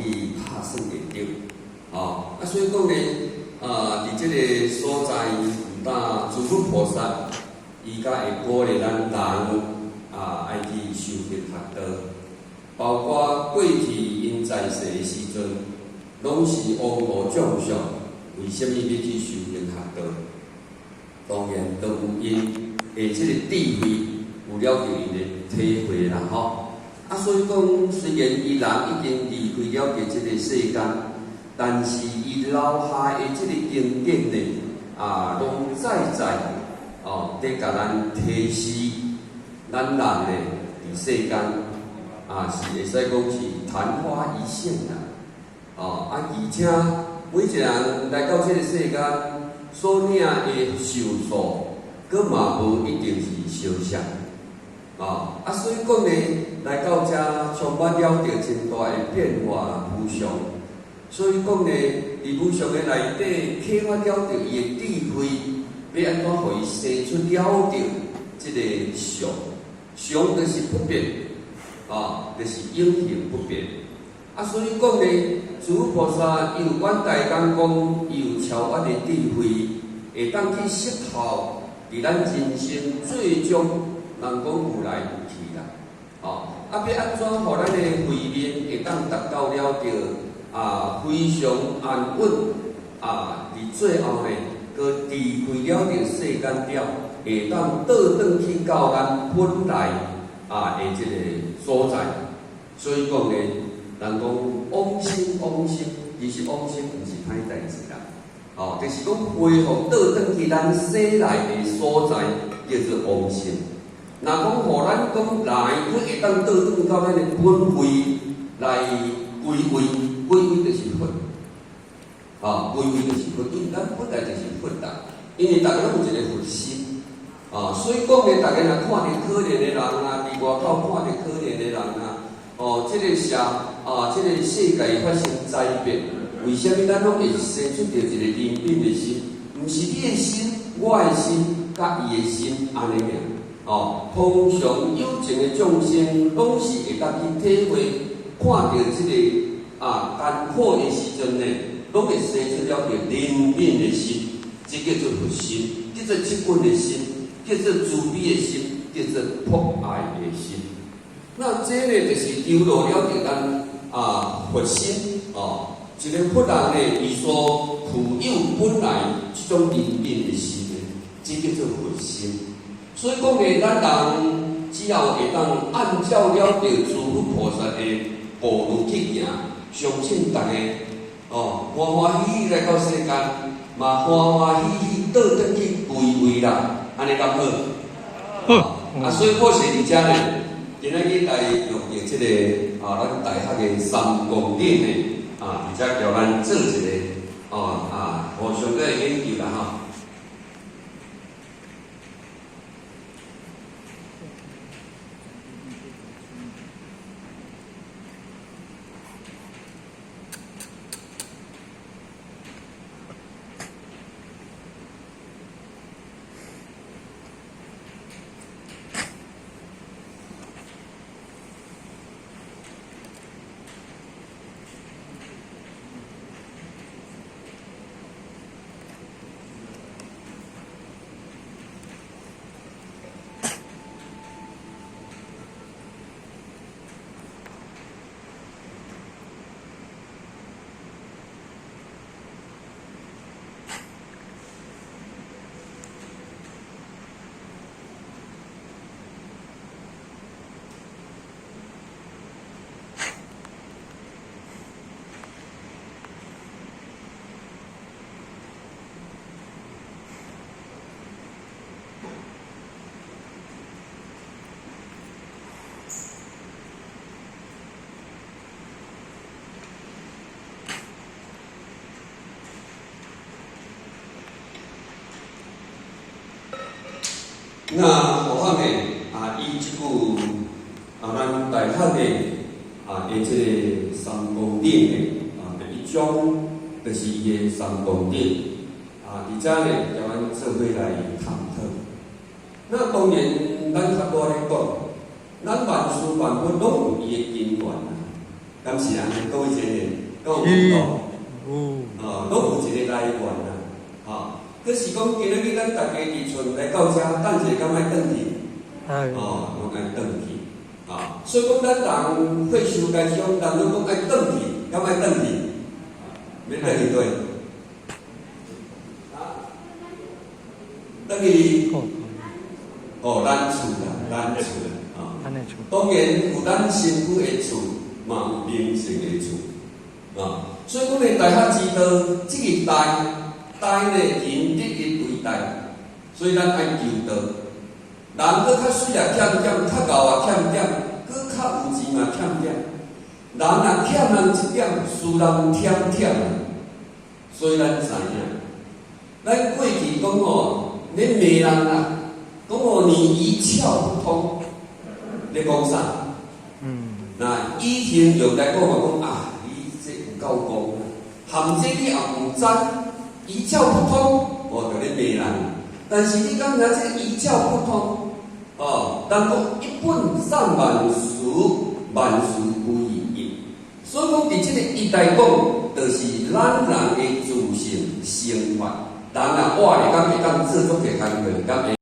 去拍算會著。哦，啊，所以講呢，啊，佇這个所在，毋但諸佛菩薩，伊較會鼓勵咱人啊，愛去修行學道，包括過去𪜶在世的時陣，攏是王道眾生，為啥物欲去修行學道？當然都有𪜶的這个智慧，有了著𪜶的體會啦，吼。啊，所以講，雖然伊人已經離開了佇這个世間，但是伊留下的這个經典呢，啊，攏在在哦，佇共咱提示，咱人呢，佇世間啊，是會使講是曇花一現啦。哦，啊，而且每一個人來到這个世間所領的壽數，閣嘛無一定是相像。哦，啊，所以講呢，來到遮充滿了著真大的變化無常。所以講呢，佇無常的內底啟發了著伊的智慧，欲按怎予伊生出了著這个常，常就是不變，啊，就是永恆不變。啊，所以講呢，諸佛菩薩伊有遠大講講，伊有超越的智慧，會當去識透佇咱人生最終，人講有來有去啦，哦，啊，欲按怎予咱的慧命會當達到了著啊，非常安穩啊，佇最後呢，閣離開了著世間了，會當倒轉去到咱本來啊的這个所在。所以講呢，人講往生往生，其實往生毋是歹代誌啦，哦，就是講恢復倒轉去咱生來的所在，叫做往生。若講予咱講來，閣會當倒轉到咱的本位來歸位，歸位就是佛，啊，歸位就是佛，因為咱本來就是佛啦，因為逐家攏有一个佛心，啊，所以講呢，逐家若看著可憐的人啊，佇外口看著可憐的人啊，哦，這个社啊，這个世界發生災變，為啥物咱攏會生出著一个憐憫的心？毋是你的心，我的心，佮伊的心按呢爾。哦，通常有情的眾生，攏是會當去體會，看著這个啊艱苦的時陣呢，攏會生出了著憐憫的心，這叫做佛心，叫做七軍的心，叫做慈悲的心，叫做博愛的心。那這呢，就是丟落了著咱啊佛心哦，一个佛人呢，伊所具有本來這種憐憫的心呢，這叫做佛心。所以講呢，咱人只要會當按照了著諸佛菩薩的步路去行，相信逐家哦，歡歡喜喜來到世間，嘛歡歡喜喜倒轉去歸位啦，按呢敢好？好。啊，所以我是佇遮呢，今仔日來用著這个啊，咱大學的三公頂呢，啊，佇遮共咱做一个哦啊，互相個研究啦吼。那何學呢？啊，以這句啊，咱大學的啊，的這个三公頂的啊，第一章就是伊的三公頂啊，佇遮呢，共咱做伙來探討。那當然，咱較多咧講，咱萬事萬物攏有伊的根源啊，敢是按呢？各位前人。敢有問到？有。哦，攏有一個來源啦，吼。可是講今仔日咱逐家佇厝來到遮，等一下敢愛轉去？愛。哦，攏愛轉去。啊，所以講咱人歲壽該鄉，人攏講愛轉去，敢愛轉去？欲轉去佗位？啊？轉去？哦，咱厝啦，咱厝啊。當然有咱身軀的厝，嘛有靈性的厝。啊，所以講呢，大學之道，這个大大呢，仁德的為大，所以咱愛求道。人閣較媠也欠點，較𠢕也欠點，閣較有錢嘛欠點。人若欠人一點，輸人忝忝。所以咱知影，咱過去講吼，咧罵人啦，講吼你一竅不通，咧講啥？那以形容來講嘛，講啊，你這有夠戇，含這你也毋知，一竅不通，哦，就咧罵人。但是你感覺這一竅不通，哦，人講一本上萬事，萬事歸於一。所以講，佇這个一來講，就是咱人的自性生活。人若活咧，敢會當做足濟工課，敢會？